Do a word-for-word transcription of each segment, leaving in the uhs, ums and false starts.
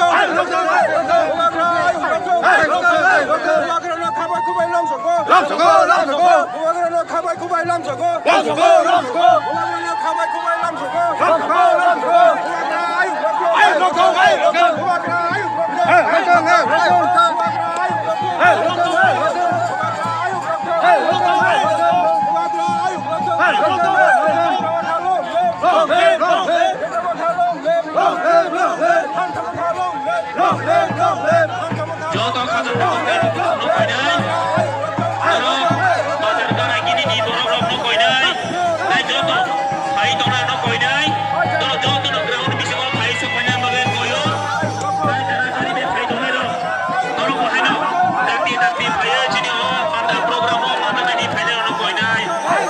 rwkthok. Bubagra ayuk rwkthok. Bubagrano khabai khubai lamsogo. Lamsogo, lamsogo. Bubagrano khabai khubai lamsogo. Lamsogo, lamsogo. Bubagrano khabai khubai lamsogo. Lamsogo, lamsogo. Bubagra ayuk rwkthok. Ayuk rwkthok, ayuk rwkthok. Bubagra ayuk rwkthok. Bubagra ayuk rwkthok. Bubagra ayuk rwkthok. Joto khajak rok no koinai. Aro bazar gana gini ni borok rok no koinai. Tai joto phai tongnai no koinai. Toro joto no ground bisingo phai sok koinai bagwi koyo. Tai jara jari be phai tongnai rok. Norok bo haino dakti dakti phaiwi chini o panda program o manjaknai ni phainai rok no koinai.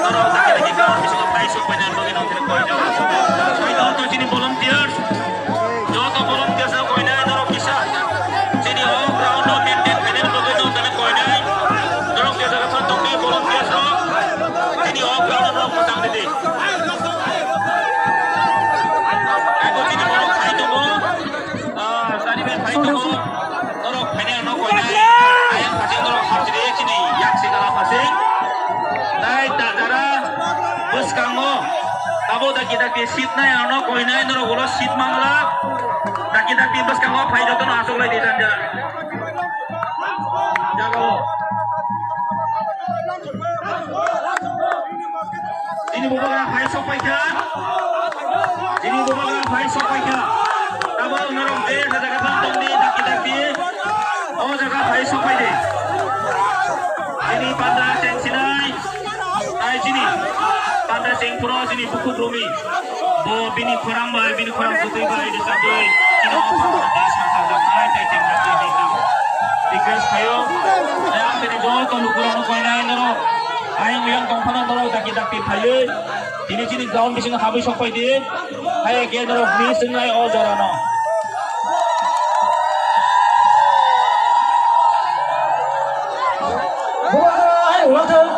Norok dakti dakti ground bisingo phai sok koinai bagwi no koinai. Tai joto chini volunteers. Joto volunteers rok koinai norok kisa. Chini o ground no maintain khainani bagwi no tani koinai. Norok je jaga phan tongdi volunteers rok. Chini o ground no norok mwchang ridi. Abo chini borok phai tongo. Ah, sari bai phai tongo. Norok phainai no koinai. Ayang phasing norok hapsiri chini yak si gala phasing. Tai ta jara bwskango. Abo dakti dakti seat nai ano koinai norok ulo seat mangla. Dakti dakti bwskango phai jotono achuklai di janja. Jago. Ini bubagra phai sok paikha. Ini bubagra phai sok paikha. Tabo norok je jaga tong tongdi dakti dakti. O jaga phai sok paidi. Ini panda cheng sinai. Tai chini panda cheng phuro chini bukhuk rumi. Bo bini khorang bai, bini khorang kwtwi bai, rwchapwi, chini o panda tei sakha jaknai tei cheng jaknai tei chini request khaio. Tei ang tini joto lukurokno koinai norok. Ayang oyang tongphano norok dakti dakti phaiwi. Tini chini ground bisingo habwi sok phai di. Hai khe norok miss wngnai o jorano. Bubagra ayuk rwkthok.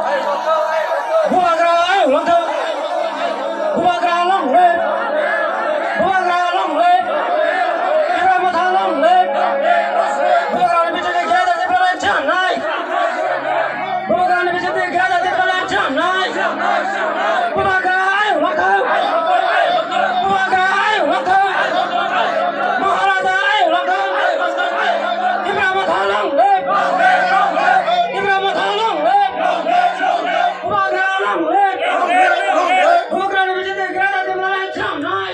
Bubagra ayuk rwkthok. Bubagra long live. Bubagra long live. Tipra Motha long live. Bubagrani bisingtwi khe da Tipraland changnai. Bubagrani bisingtwi khe da Tipraland changnai. Bubagra ayuk rwkthok. Bubagra ayuk rwkthok. Maharaja ayuk rwkthok. Tipra Motha long live. Tipra Motha long live. Bubagra long live. Bubagrani bisingtwi khe da Tipraland changnai.